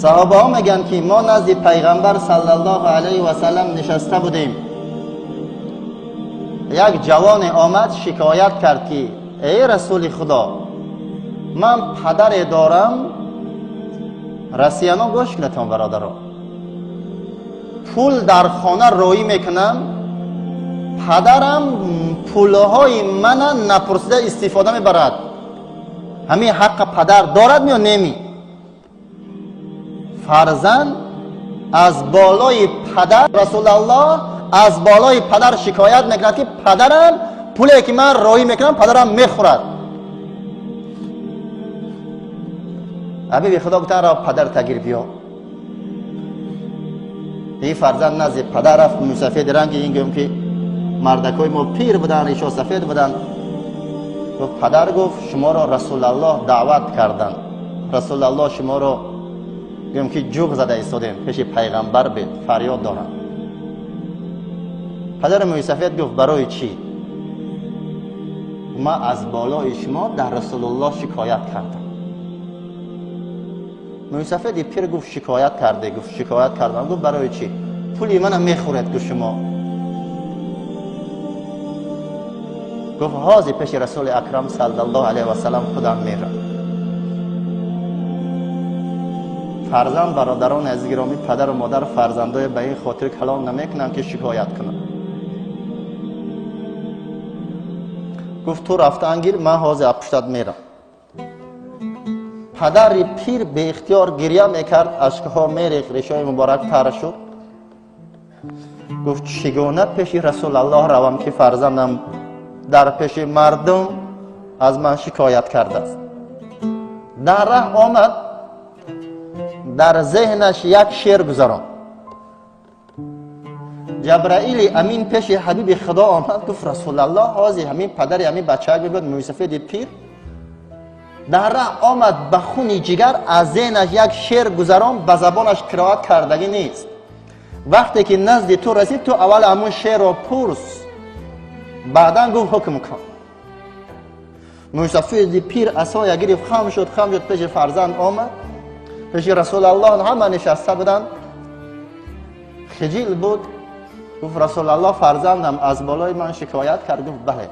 Саҳобаҳо мегӯянд, ки мо назди пайғамбар саллаллоҳу алайҳи васаллам нишаста будем. Як ҷавоне омад, шикоят кард, ки эй расули худо, ман падаре дорам. Россияно, гӯш кунатон, бародаро, пул дар хона роӣ мекунам, падарам пулҳои мана напурсида истифода мебарад. Ҳамин ҳаққа падар дорад ё неми? Фарзанд аз болои падар, расулаллоҳ аз болои падар шикоят мекунад, ки падарам пуле ки ман роӣ мекунам, падарам мехӯрад. Ҳабиби худо гуфтан: ро падар тагир биё. Ин фарзанд назди падар рафт. Мусафеди ранги ин, гӯем ки мардакҳои мо пир буданд, ришо сафед буданд. Гуфт: падар, гуфт, шуморо расулаллоҳ даъват карданд. Расулаллоҳ шуморо, гӯем ки ҷуғ зада истодем, пеши пайғамбар бед, фарёд доранд. Падари мӯйсафед гуфт: барои чӣ? Ман аз болои шумо дар расулуллоҳ шикоят кардам. Мӯйсафеди пир гуфт: шикоят карде? Гуфт: шикоят кардам. Гуфт: барои чӣ? Пули мана мехӯред, гуфт, шумо. Гуфт: ҳозир пеши расули акрам саллаллоҳу алайҳи васаллам худам мерам. Фарзанд, бародарони азиз гиромӣ, падару модар фарзандое ба ин хотир калом намекунанд, ки шикоят кунанд. Гуфт: ту рафтан гир, ман ҳозир аз пуштат мерам. Падари пир беихтиёр гирья мекард, ашкҳо мерехт, ришои муборак тар шуд. Гуфт: чӣ гуна пеши расулаллоҳ равам, ки фарзандам дар пеши мардум аз ман шикоят кардааст? Дар раҳ омад, дар зеҳнаш як шеър гузаронд. Ҷабраили амин пеши ҳабиби худо омад, гуфт: расулаллоҳ, ҳозир ҳамин падари ҳамин бачаак мебиёд, мӯйсафеди пир. Дар раҳ омад, ба хуни ҷигар аз зеҳнаш як шеър гузарон, ба забонаш қироат кардагӣ нест. Вақте ки назди ту расид, ту аввал ҳамун шеърро пурс, баъдан, гуфт, ҳукм кун. Мӯйсафеди пир асоя гирифт, хам шуд, хам шуд, пеши фарзанд омад. Пеши расулаллоҳ ҳама нишаста буданд, хиҷил буд. Гуфт: расулаллоҳ, фарзандам аз болои ман шикоят кард. Гуфт: бале.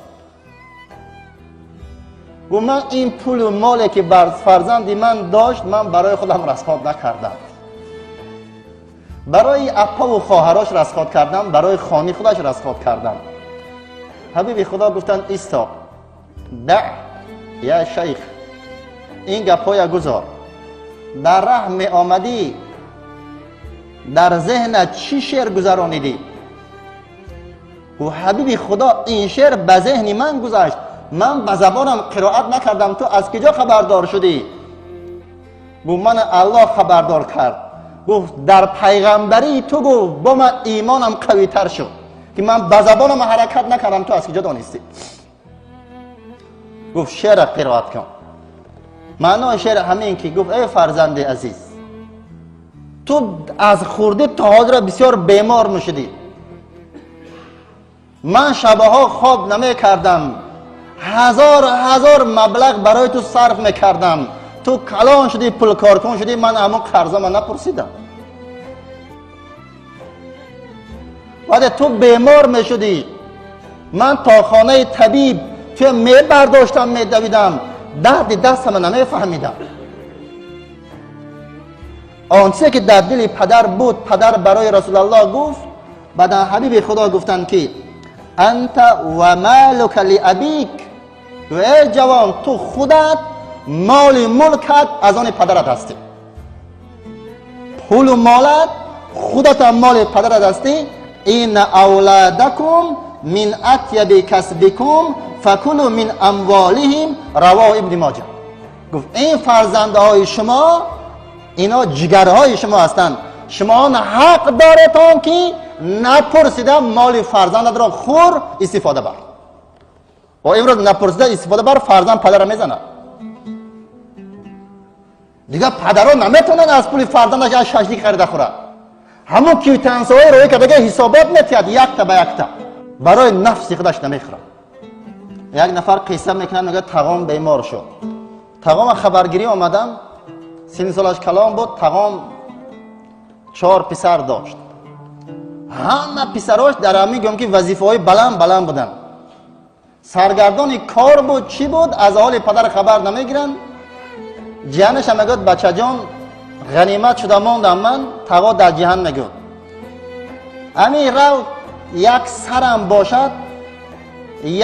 Гуфт: ман ин пулу моле ки бар фарзанди ман дошт, ман барои худам расход накардам, барои аппаву хоҳарош расход кардам, барои хони худаш расход кардам. Ҳабиби худо гуфтанд: исто, да я шайх, ин гапҳоя гузор. Дар раҳ меомадӣ, дар зеҳнат чӣ шеър гузаронидӣ? Гуфт: ҳабиби худо, ин шеър ба зеҳни ман гузашт, ман ба забонам қироат накардам, ту аз киҷо хабардор шудӣ? Гуфт: мана аллоҳ хабардор кард. Гуфт: дар пайғамбарии ту, гуфт, бо ман имонам қавитар шуд, ки ман ба забонам ҳаракат накардам, ту аз киҷо донистӣ? Гуфт: шеъра қироат кун. Маънои шеър ҳамин ки гуфт: эй фарзанди азиз, ту аз хурдӣ то ҳозира бисёр бемор мешудӣ, ман шабаҳо хоб намекардам, ҳазор ҳазор маблағ барои ту сарф мекардам. Ту калон шудӣ, пулкоркун шудӣ, ман ҳамон қарзама напурсидам. Вале ту бемор мешудӣ, ман то хонаи табиб туя мебардоштам, медавидам, дарди дастама намефаҳмидам. Он чизе ки дар дили падар буд, падар барои расулаллоҳ гуфт. Баъдан ҳабиби худо гуфтанд, ки анта ва малука лиабик, эй ҷавон, ту худат моли мулкат аз они падарат ҳастӣ, пулу молат худатам моли падарат ҳастӣ. Инна авладакум мин атяби касбикум факулу мин амволиҳим. Равоҳу ибни Моҷа. Гуфт: ин фарзандаҳои шумо, ино ҷигарҳои шумо ҳастанд, шумо ҳақ доретон, ки напурсида моли фарзандатро хӯр, истифода бар. Ва имрӯз напурсида истифода бар, фарзанд падара мезанад. Дигар падарон наметавонанд аз пули фарзандаш як шашлик харида хӯрад. Ҳамон квитансияҳои роӣ кардага ҳисобот метиҳад якта ба якта, барои нафси худаш намехӯрад. Як нафар қисса мекунад, мегӯяд: тағом бемор шуд. Тағома хабаргирӣ омадам, синни солаш калон буд. Тағом 4 писар дошт. Ҳама писарош дар ҳамин гӯям ки вазифаҳои баланд баланд буданд. Саргардони кор буд, чӣ буд, аз ҳоли падар хабар намегиранд. Ҷиҳанашам мегӯяд: бачаҷон, ғанимат шуда мондам ман, тағо дар ҷиҳан мегӯяд. Ҳамин рав як сарам бошад,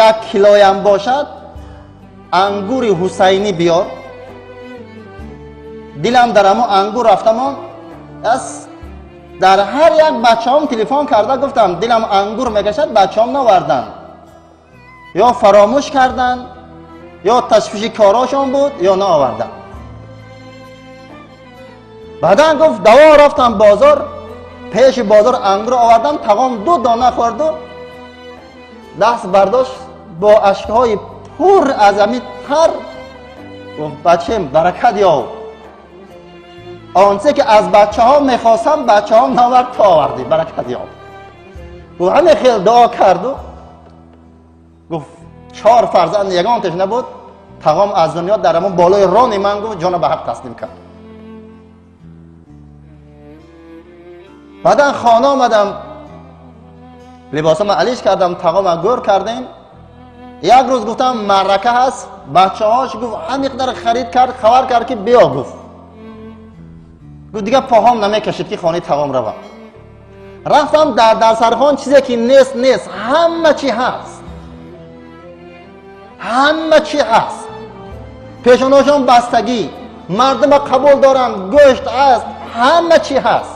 як килоям бошад, ангури ҳусайнӣ биёр. Дилам дар ҳамо ангур рафтамон. Аз дар ҳар як бачаҳом телефон карда гуфтам дилам ангур мекашад, бачаҳом наварданд. Ё фаромӯш карданд, ё ташвиши корошон буд, ё наоварданд. Баъдан гуфт даво рафтам бозор, пеши бозор ангур овардам, тағом 2 дона хӯрду даст бардошт бо ашкҳои пур аз ҳамин тар гуфт: бачаем, баракат ёб. Он чизе ки аз бачаҳо мехостам, бачаҳо навард, ту овардӣ, баракат ёб. Гуфт ҳамин хел дуо карду гуфт 4 фарзанд ягонташ набуд, тағом аз дунё дар ҳамон болои рони ман гуфт ҷона ба ҳақ таслим кард. Баъдан хона омадам, либосама алиш кардам, тағома гӯр кардем. Як рӯз гуфтам маърака ҳаст, бачаҳош гуфт ҳамин қадар харид кард, хабар кард ки биё гуфт. Гуфт дигар поҳом намекашид ки хонаи тағом равам. Рафтам дар дарсархон, чизе ки нест нест, ҳама чи ҳаст, ҳама чи ҳаст. Пешонашон бастагӣ, мардума қабул доранд, гӯшт ҳаст, ҳама чи ҳаст.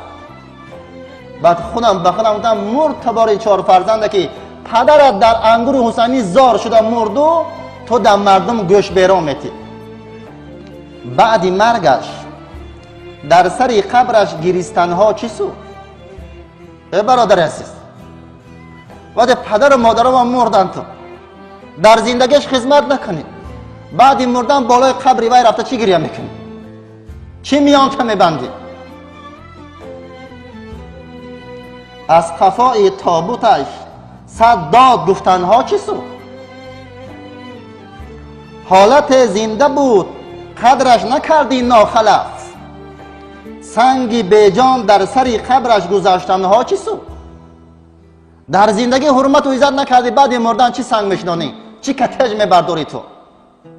Баъд худам ба худам гуфтам мурд табори 4 фарзанде ки падарат дар ангури ҳусайнӣ зор шуда мурду, ту дар мардум гӯшт берон метӣ. Баъди маргаш дар сари қабраш гиристанҳо чӣ суд? Э бародари азиз, вақте падару модарама мурданд, ту дар зиндагиаш хизмат накунӣ, баъди мурдан болои қабри вай рафта чӣ гиря мекунӣ? Чӣ миёнта мебандӣ? Аз қафои тобуташ 100 дод гуфтанҳо чӣ суд? Ҳолате зинда буд, қадраш накардӣ нохалаф, санги беҷон дар сари қабраш гузаштанҳо чӣ суд? Дар зиндагӣ ҳурмату иззат накардӣ, баъди мурдан чӣ санг мешинонӣ? Чӣ катеж мебардорӣ ту?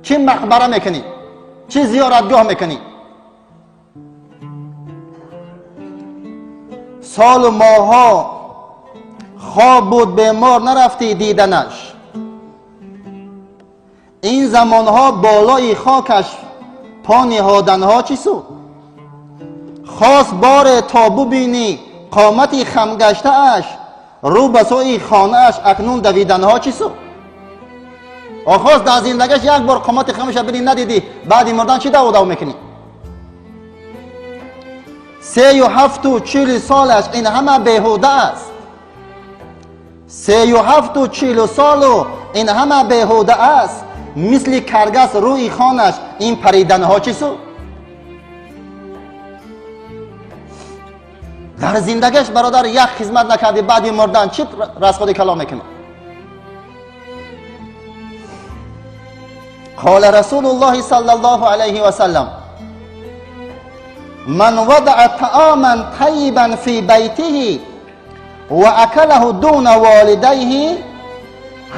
Чӣ мақбара мекунӣ? Чӣ зиёратгоҳ мекунӣ? Солу моҳҳо хоб буд, бемор нарафтӣ диданаш. Ин замонҳо болои хокаш по ниҳоданҳо чӣ суд? Хос боре то бубинӣ қомати хамгаштааш, рӯ ба сӯи хонааш акнун давиданҳо чӣ суд? Охос дар зиндагиаш як бор қомати хамаша бинӣ надидӣ, баъди мурдан чӣ даву дав мекунӣ? 37 40 солаш ин ҳама беҳуда аст. 37 40 солу ин ҳама беҳуда аст. Мисли каргас рӯи хонаш ин париданҳо чӣ суд? Дар зиндагиаш бародар як хизмат накардӣ, баъди мурдан чӣ расходи калом мекунӣ? Қола расулуллоҳи саллаллоҳу алайҳи васаллам: ман вадаъа таоман тайибан фи байтиҳи ва акалаҳу дуна волидайҳи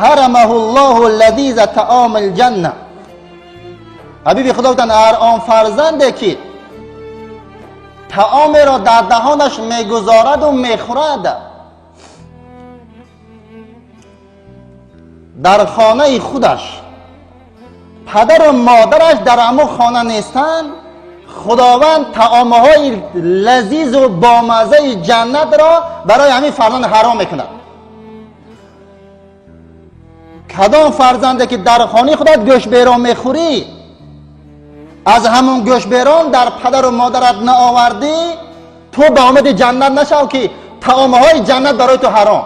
ҳарамаҳу ллоҳу лазиза таоми лҷанна. Ҳабиби худо гуфтанд ҳар он фарзанде ки таомеро дар даҳонаш мегузораду мехӯрад, дар хонаи худаш падару модараш дар ҳамон хона нестанд, худованд таомҳои лазизу бомаззаи ҷаннатро барои ҳамин фарзанд ҳаром мекунад. Кадом фарзанде ки дар хонаи худат гӯштберон мехӯрӣ, аз ҳамон гӯштберон дар падару модарат наовардӣ, ту ба омади ҷаннат нашав ки таомҳои ҷаннат барои ту ҳаром.